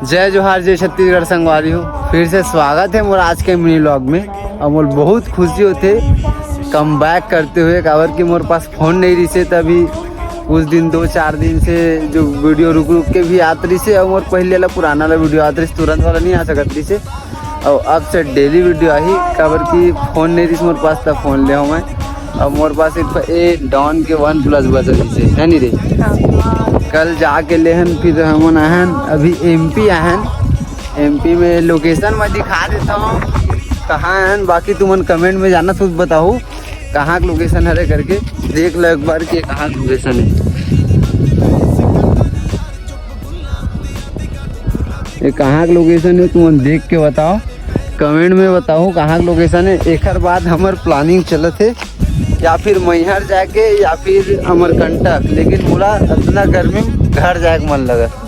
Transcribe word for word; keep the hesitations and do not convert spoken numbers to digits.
जय जोहार, जय छत्तीसगढ़ संगवारी हो। फिर से स्वागत है मोर आज के मिनी व्लॉग में। और मोर बहुत खुशी होथे कम बैक करते हुए, काबर कि मोर पास फोन नहीं रहिसे, तभी कुछ दिन, दो चार दिन से जो वीडियो रुक रुक के भी आत रहिसे, और मोर पहले वाला पुराना वाला वीडियो आत रहिसे, तुरंत वाला नहीं आ सकत रहिसे। और अब से डेली वीडियो आही, काबर कि फोन नहीं रहिस मोर पास, त फोन ले हूँ मैं। अब मोर पास एक ए डॉन के वन प्लस बच रहिसे, है नहीं रे? कल जाके लेहन, फिर हमन आहन, अभी एमपी आहन। एमपी में लोकेशन मैं दिखा देता हूँ कहाँ आहन, बाकी तुमन कमेंट में जाना, खुद बताओ कहाँ के लोकेशन हरे करके। देख लो एक बार कि कहाँ के लोकेशन है, ये कहाँ के लोकेशन है, तुमन देख के बताओ, कमेंट में बताओ कहाँ के लोकेशन है। एकर बाद हमर प्लानिंग चलत है या फिर मैहर जाके या फिर अमरकंटक, लेकिन मोला अतना गर्मी में घर जाए के मन लगत।